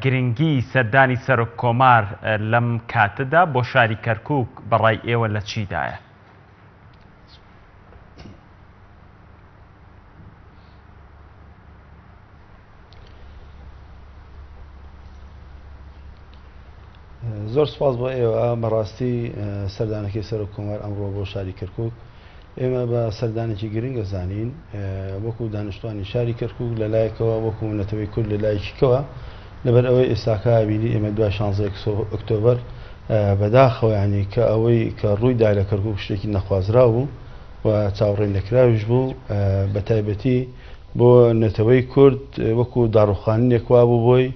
گرنگی سەردانی سەرۆک کۆمار لەم کاتەدا بۆ شاری کەرکوک بە ڕای ئێوە لە چیدایە؟ زۆر سپاس بۆ ئێوە بەڕاستی سەردانەکەی سەرۆک کۆمار ئەمڕۆ بۆ شاری کەرکک ئێمە بە سەردانێکی گرنگ ئەزانین وەکو دانیشتوانی شاری کەرکک لە لایەکەوە وەکو نەتەوەی کورد لە لایەکیکەوە لەبەر ئەوەی ئێستاکە بینی ئێمە دوای 16 ئۆکتۆبەر بەداخەوە ینی کە ئەوەی کە ڕوویدا لە کەرکک شتێکی نەخوازراو بوو و چاوەڕێ نەکراویش بوو بە تایبەتی بۆ نەتەوەی کورد وەکو داڕوخانێک وابوو بۆی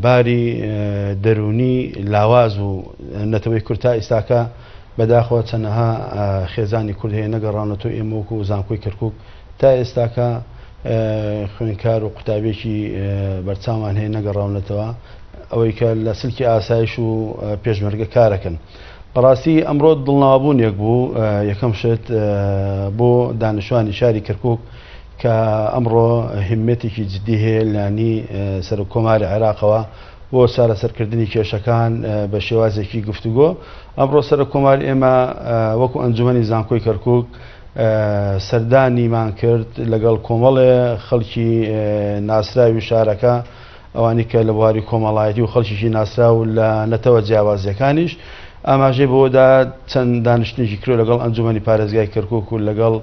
باری دەروونی لاواز و نەتەوەی کورد تا ئیستاکە بەداخەوە چەنەها خێزانی کورد هەیە نەگەڕاونەتەوە ئێمە وەکو زانکۆی کەرکک تا ئێستاکە خوێنکار و قوتابیەکی بەرچاومان هەیە نەگەڕاونەتەوە ئەوەی کە لە سلکی ئاسایش و پێشمەرگە کارەکەن بەڕاستی ئەمڕۆ دڵناوبوونێک بوو یەکەم شت بۆ دانیشتوانی شاری کەرکک کە ئەمڕۆ هیممەتێکی جدی هەیە لانی سەرۆک کۆماری عێراقەوە بۆ چارەسەرکردنی کێشەکان بە شێوازێکی گفتوگۆ. ئەمڕۆ سەرۆک کۆمار ئێمە وەکو ئەنجومەنی زانکۆی کەرکوک سەردانیمان کرد لەگەڵ کۆمەڵێ خەڵکی ناسراوی شارەکە ئەوانی کە لە بواری کۆمەڵایەتی و خەڵکیی ناسراو لە نەتەوە جیاوازیەکانیش ئاماژەی بەوەدا چەند دانیشتنێکی کرۆ لەگەڵ ئەنجومەنی پارێزگای کەرکوک و لەگەڵ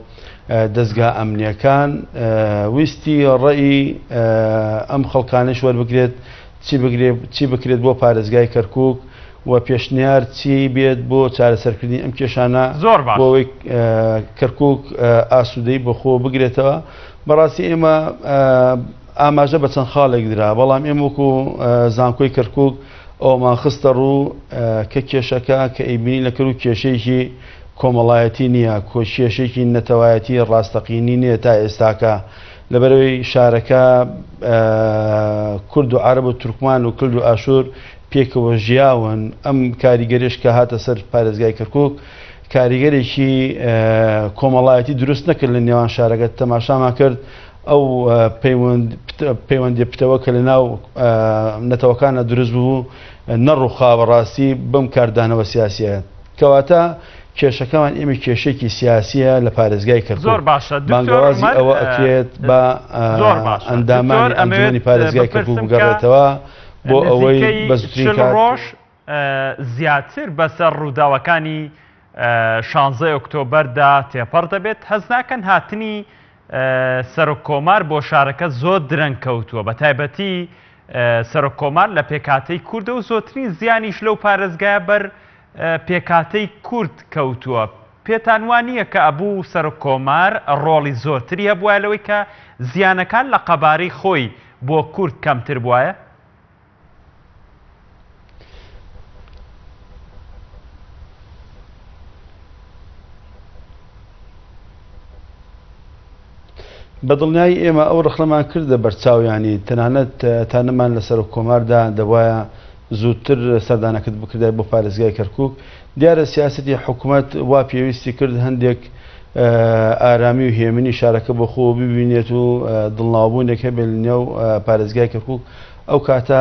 دەزگا ئەمنیەکان ویستی ڕەئی ئەم خەڵکانەش وەربگرێت چی بگرێت چی بکرێت بۆ پارێزگای کەرکک و پێشنیار چی بێت بۆ چارەسەرکردنی ئەم کێشانە زۆر باش بۆ ئەوەی کەرکک ئاسوودەی بۆ خۆ بگرێتەوە بەڕاستی ئێمە ئاماژە بە چەند خاڵێک درا بەڵام ئێمە وەکو زانکۆی کەرکک ئەومان خستە ڕوو کە کێشەکە کە ئەیبینی لە کەرو کێشەیەکی کۆمەڵایەتی نییە، کێشەیەکی نەتەوایەتی ڕاستەقینی نییە تا ئێستاکە، لەبەرئەوەی شارەکە کورد و عەرەب و تورکمان و کلد و ئاشور پێکەوە ژیاون، ئەم کاریگەریش کە هاتە سەر پارێزگای کەرکوک کاریگەرێکی کۆمەڵایەتی دروست نەکرد لە نێوان شارەکە، تەماشامان کرد ئەو پەیوەندیە پتەوە کە لە ناو نەتەوەکانە دروست ببوو نەڕوخا بەڕاستی بەم کاردانەوە سیاسیە. کەواتە کێشەکەمان ئێمە کێشەیەکی سیاسیە لە پارێزگای کەرکوک. زۆر باشە دکتۆر بانگەوازی عومەر ئەوە ئەکرێت بە زۆر باشە دکتۆر ئەندامانی ئەمەوێت ئەنجومەنی پارێزگای کەرکوک بپرسم کە بگەڕێتەوە بۆ ئەوەی نزیکەی بە زووترین 40 کات ڕۆژ زیاتر بەسەر ڕووداوەکانی شانزەی ئۆکتۆبەردا تێپەڕ دەبێت هەست ناکەن هاتنی سەرۆک کۆمار بۆ شارەکە زۆر درەنگ کەوتووە بە تایبەتی سەرۆک کۆمار لە پێکهاتەی کوردە و زۆترین زیانیش لەو پارێزگایە بەر پێکهاتەی کورد کەوتووە پێتان وا نییە کە ئەبوو سەرۆک کۆمار ڕۆڵی زۆرتری هەبوایە لەوەی کە زیانەکان لە قەبارەی خۆی بۆ کورد کەمتر بوایە؟ بە دڵنیایی ئێمە ئەو ڕەخنەمان کردە بەرچاو یانی تەنانەت تانەمان لە سەرۆک کۆماردا دەبوایە زووتر سەردانەکەت بکردای بۆ پارێزگای کەرکک دیارە سیاستی حکوومەت وا پێویستی کرد هەندێک ئارامی و هێمنی شارەکە بۆ خۆ ببینێت و دڵناوبوونێک هەبێت لە نێو پارێزگای کەرکک ئەو کاتە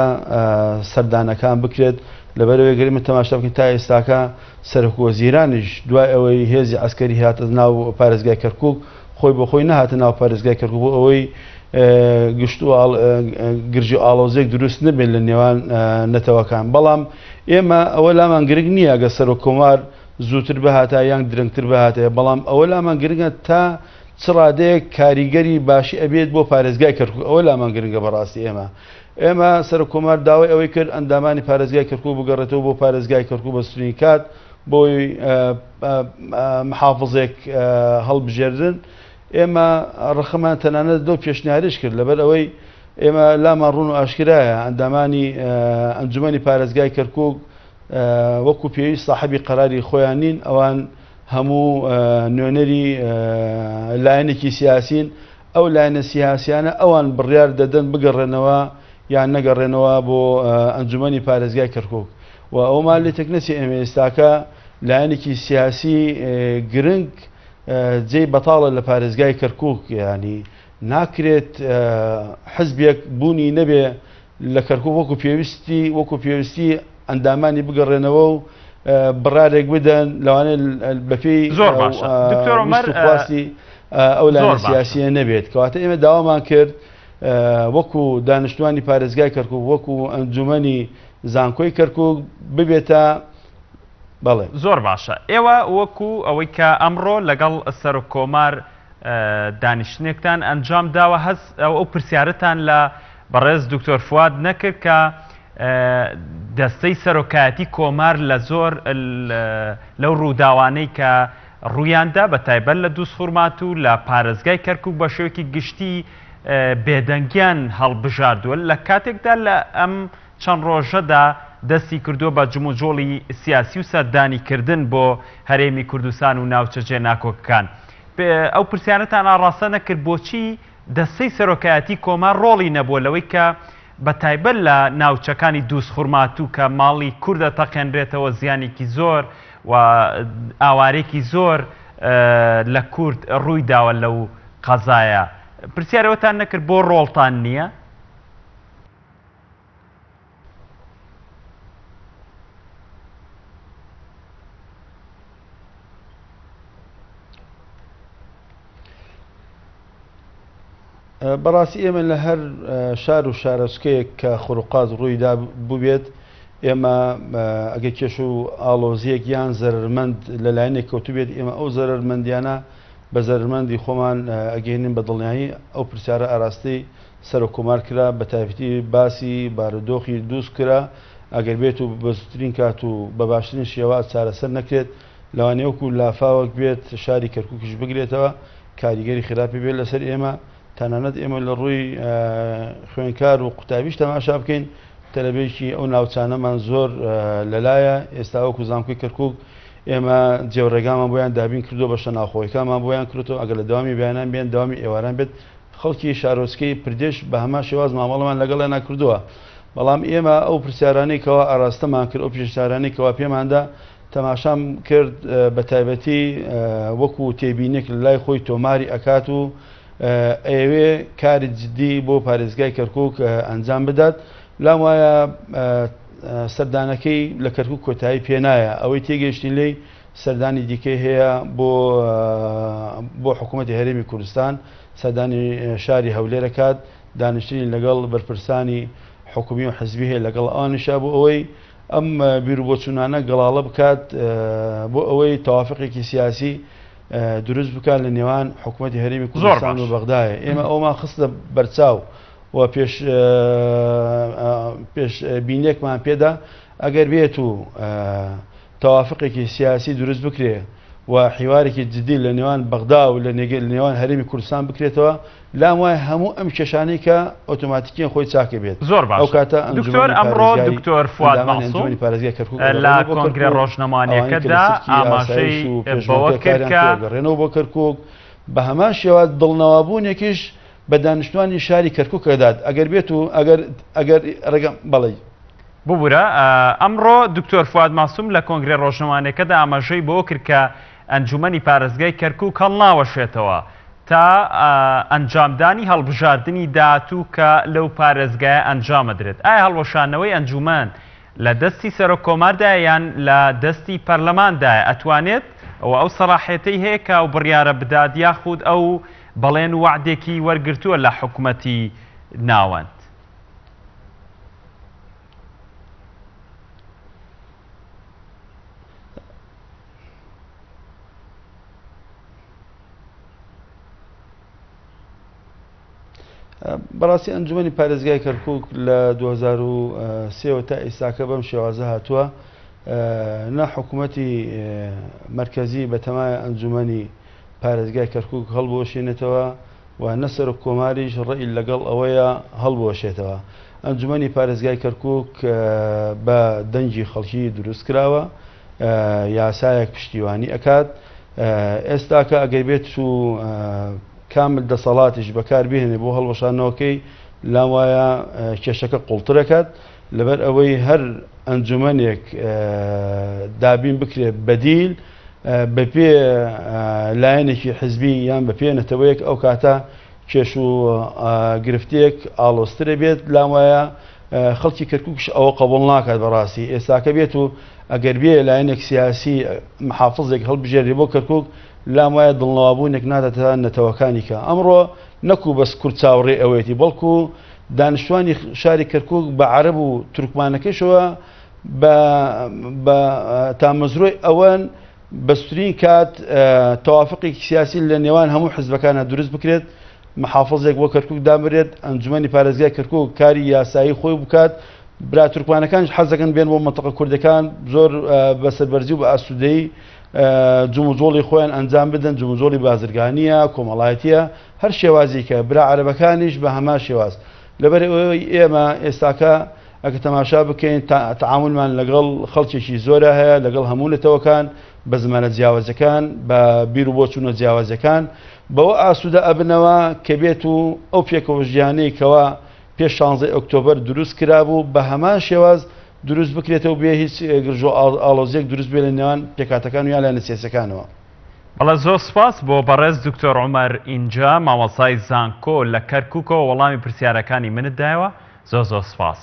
سەردانەکان بکرێت لەبەرەوەی گەر ئێمە تەماشا بکەین تا ئێستاکە سەرۆک وەزیرانیش دوای ئەوەی هێزی عەسکەری هاتە ناو پارێزگای کەرکک خۆی بۆ خۆی نەهاتە ناو پارێزگای کەرکک بۆ ئەوەی گشت و گرژی و ئاڵۆزێک دروست نەبێت لە نێوان نەتەوەکان بەڵام ئێمە ئەوە لامان گرنگ نییە گە سەرۆک کۆمار زووتر بهاتە یان درەنگتر بهاتەیە بەڵام ئەوە لامان گرنگە تا چ ڕادەیەک کاریگەری باشی ئەبێت بۆ پارێزگای کەرکوک ئەوە لامان گرنگە بەڕاستی ئێمە ئێمە سەرۆک کۆمار داوای ئەوەی کرد ئەندامانی پارێزگای کەرکوک بگەڕێتەوە بۆ پارێزگای کەرکوک بە زووترین کات بۆی محافزێک هەڵبژێردن ئێمە ڕەخەمان تەنانەت لەو پێشنیاریش کرد لەبەر ئەوەی ئێمە لامان ڕوون و ئاشکرایە ئەندامانی ئەنجومەنی پارێزگای کەرکوک وەکو پێویست ساحەبی قەراری خۆیان نین، ئەوان هەموو نوێنەری لایەنێکی سیاسین، ئەو لایەنە سیاسیانە ئەوان بڕیار دەدەن بگەڕێنەوە یان نەگەڕێنەوە بۆ ئەنجومەنی پارێزگای کەرکوک و ئەومان لێ تێک نەچێ ئێمە ئێستاکە لایەنێکی سیاسی گرنگ جێی بەتاڵە لە پارێزگای کەرکوک ینی ناکرێت حزبێک بوونی نەبێ. لە کەرکوک وەکو پێویستی وەکو پێویستی ئەندامانی بگەڕێنەوە و بڕارێک بدەن لەوانەیە بەپێی زۆر باشە دکتۆر عومەر ویست و خواستی ئەو زۆر لایەنە باشە. سیاسیە نەبێت کەواتە ئێمە داوامان کرد وەکو دانیشتوانی پارێزگای کەرکوک وەکو ئەنجومەنی زانکۆی کەرکوک ببێتە بەڵێ. زۆر باشە ئێوە وەکو ئەوەی کە ئەمڕۆ لەگەڵ سەرۆک کۆمار دانیشتنێکتان ئەنجام داوە هەست ئەو پرسیارەتان لە بەڕێز دکتۆر فواد نەکرد کە دەستەی سەرۆکایەتی کۆمار لە زۆر لەو ڕووداوانەی کە ڕوویاندا بە تایبەت لە دووزخورماتوو لە پارێزگای کەرکوک بە شێوەیەکی گشتی بێدەنگیان هەڵبژاردووە لە کاتێکدا لە ئەم چەند ڕۆژەدا دەستی کردووە بە جموجۆڵی سیاسی و سەردانی کردن بۆ هەرێمی کوردستان و ناوچە جێناکۆکەکان. ئەو پرسیارەتان ئاڕاستە نەکرد بۆچی دەستەی سەرۆکایەتی کۆمار ڕۆڵی نەبووە لەوەی کە بە تایبەت لە ناوچەکانی دووزخورماتوو کە ماڵی کورد ئەتەقێنرێتەوە زیانێکی زۆر و ئاوارێکی زۆر لە کورد ڕووی داوە لەو قەزایە. پرسیار ئەوەتان نەکرد بۆ ڕۆڵتان نییە؟ بەڕاستی ئێمە لە هەر شار و شارۆچکەیەک کە خروقات ڕوویدا بووبێت ئێمە ئەگەر کێش و ئاڵۆزیەک یان زەرمەند لەلایەنێک کەوتبێت ئێمە ئەو زەرمەندیانە بە زەرمەندی خۆمان ئەگەینین بە دڵنیایی ئەو پرسیارە ئاراستەی سەرۆک کۆمار کرا، بە تایبەتی باسی بارودۆخی دووز کرا، ئەگەر بێت و بە زووترین کات و بە باشترین شێواز چارەسەر نەکرێت، لەوانەیە وەکو لافاوەک بێت شاری کەرکوکیش بگرێتەوە، کاریگەری خراپی بێت لەسەر ئێمە، تەنانەت ئێمە لە ڕووی خوێندکار و قوتابیش تەماشا بکەین، تەلەبەیەکی ئەو ناوچانەمان زۆر لەلایە، ئێستا وەکو زانکۆی کەرکوک ئێمە جێوڕێگامان بۆیان دابین کردووە، بەشە ناوخۆیەکانمان بۆیان کردووە، ئەگەر لە دەوامی بەیانان بێن، دەوامی ئێواران بێت، خەڵکی شارۆچکەی پردێش بە هەمان شێواز مامەڵەمان لەگەڵیانا کردووە، بەڵام ئێمە ئەو پرسیارانەی کەوا ئاراستەمان کرد، ئەو پێشنیارانەی کەوا پێماندا، تەماشام کرد بە تایبەتی وەکو تێبینیەک لە لای خۆی تۆماری ئەکات و ئەیەوێ کاری جدی بۆ پارێزگای کەرکوک ئەنجام بدات. لام وایە سەردانەکەی لە کەرکوک کۆتایی پێنایە، ئەوەی تێگەیشتین لێی سەردانی دیکەی هەیە بۆ بۆ حکوومەتی هەرێمی کوردستان، سەردانی شاری هەولێر ئەکات، دانیشتنی لەگەڵ بەرپرسانی حکومی و حزبی هەیە لەگەڵ ئەوانیشا بۆ ئەوەی ئەم بیروبۆچوونانە گەڵاڵە بکات بۆ ئەوەی تەوافقێکی سیاسی دروست بکات لە نێوان حکوومەتی هەرێمی زۆر کوردستان باش. و بەغدایە. ئێمە ئەومان خستە بەرچاو و پێش پێش بینێکمان پێدا ئەگەر بێت و تەوافقێکی سیاسی دروست بکرێ و حیوارێکی جدی لە نێوان بەغدا و لە نێوان هەرێمی کوردستان بکرێتەوە، لام وایە هەموو ئەم کێشانەی کە ئۆتۆماتیکیان خۆی چاکە بێت. زۆر ئەو باشە کاتە دکتۆر ئەنجومەنی ئەمڕۆ پارێزگای دکتۆر فواد ئەندامانی مەعسوم ئەنجومەنی پارێزگای کەرکوک لە ئەگەڕێنەوە بۆ کۆنگرە کەرکوک، ئەوانەی کە لە ڕۆژنامەوانیەکەدا سلکی ئاماژەی ئاسایش و بەوە پێشمەرگە کرد کاریان کە کرد ئەگەڕێنەوە بۆ کەرکوک، بە هەمان شێواز دڵنەوابوونێکیش بە دانیشتوانی شاری کەرکوک ئەدات ئەگەر بێت و ئەگەر ئەگەر ڕێگەم بەڵی. ببورە، ئەمڕۆ دکتۆر فواد مەعسوم لە کۆنگرە ڕۆژنەوانیەکەدا ئاماژەی بەوە کرد کە ئەنجومەنی پارێزگای کەرکوک هەڵناوەشێتەوە تا ئەنجامدانی هەڵبژاردنی داهاتوو کە لەو پارێزگایە ئەنجامەدرێت. ئایا هەڵوەشاندنەوەی ئەنجومەن لە دەستی سەرۆک کۆماردایە یان لە دەستی پەرلەماندایە؟ ئەتوانێت و ئەو سەڵاحیەتەی هەیە کە ئەو بڕیارە بدات یاخود ئەو بەڵێن و وەعدێکی وەرگرتووە لە حکومەتی ناوەند؟ بەڕاستی ئەنجومەنی پارێزگای کەرکک لە 2023 تا ئێستاکە بەم شێوازە هاتووە نە حکوومەتی مرکزی بەتەمایە ئەنجومەنی پارێزگای کەرکک هەڵبوەشێنێتەوە و نە سەرۆک کۆماریش ڕێی لەگەڵ ئەوەیە هەڵبوەشێتەوە. ئەنجومەنی پارێزگای کەرکوک بە دەنگی خەڵکی دروست کراوە، یاسایەک پشتیوانی ئەکات. ئێستاکە ئەگەر بێت و کامل دەسەڵاتیش بەکار بهێنێ بۆ هەڵوەشانەوەکەی لام وایە کێشەکە قوڵتر ئەکات، لەبەر ئەوەی هەر ئەنجومەنێک دابین بکرێت بەدیل بەپێ لایەنێکی حزبی یان بەپێ نەتەوەیەک ئەو کاتە کێش و گرفتێک ئاڵۆزترە بێت لام وایە. خەڵکی کەرکوکیش ئەوە قبوڵ ناکات بەڕاستی ئێستاکە بێت و ئەگەر بێ لایەنێک سیاسی محافزێک هەڵبژێرێ بۆ کەرکوک لام وایە دڵنەوابوونێک ناداتە نەتەوەکانی کە ئەمڕۆ نەکو بەس کورد چاوەڕێی ئەوەیەتی بەڵکو دانیشتوانی شاری کەرکوک بە عەرەب و تورکمانەکەیشەوە بە بە تامەزرۆی ئەوەن بەزووترین کات تەوافقێکی سیاسی لە نێوان هەموو حزبەکانە دروست بکرێت، محافزێک بۆ کەرکوک دابنرێت، ئەنجومەنی پارێزگای کەرکوک کاری یاسایی خۆی بکات، برا تورکمانەکانیش حەز دەکەن بێن بۆ مەنتەقە کوردەکان زۆر بە سەربەرزی و بە ئاسوودەیی جموجۆڵی خۆیان ئەنجام بدەن، جموجۆڵی بازرگانییە، کۆمەڵایەتییە، هەر شێوازێکە، برا عەرەبەکانیش بە هەمان شێواز. لەبەر ئەوەی ئێمە ئێستاکە ئەگەر تەماشا بکەین تەعامولمان لەگەڵ خەڵکێکی زۆرا هەیە، لەگەڵ هەموو نەتەوەکان، بە زمانە جیاوازەکان، بە بیر و بۆچوونە جیاوازەکان، بەوە ئاسوودە ئەبنەوە کە بێت و ئەو پێکەوەژیانەی کەوا پێش شانزەی ئۆکتۆبەر دروست کرابوو بە هەمان شێواز دروست بکرێتەوە بێ هیچ گرژ و ئاڵۆزییەک دروست بێت لە نێوان پێکهاتەکان و یان لایەنە سیاسیەکانەوە. بەڵێ زۆر سوپاس بۆ بەڕێز دکتۆر عومەر ئینجە مامۆستای زانکۆ لە کەرکوکەوە وەڵامی پرسیارەکانی منت دایەوە زۆر زۆر سوپاس.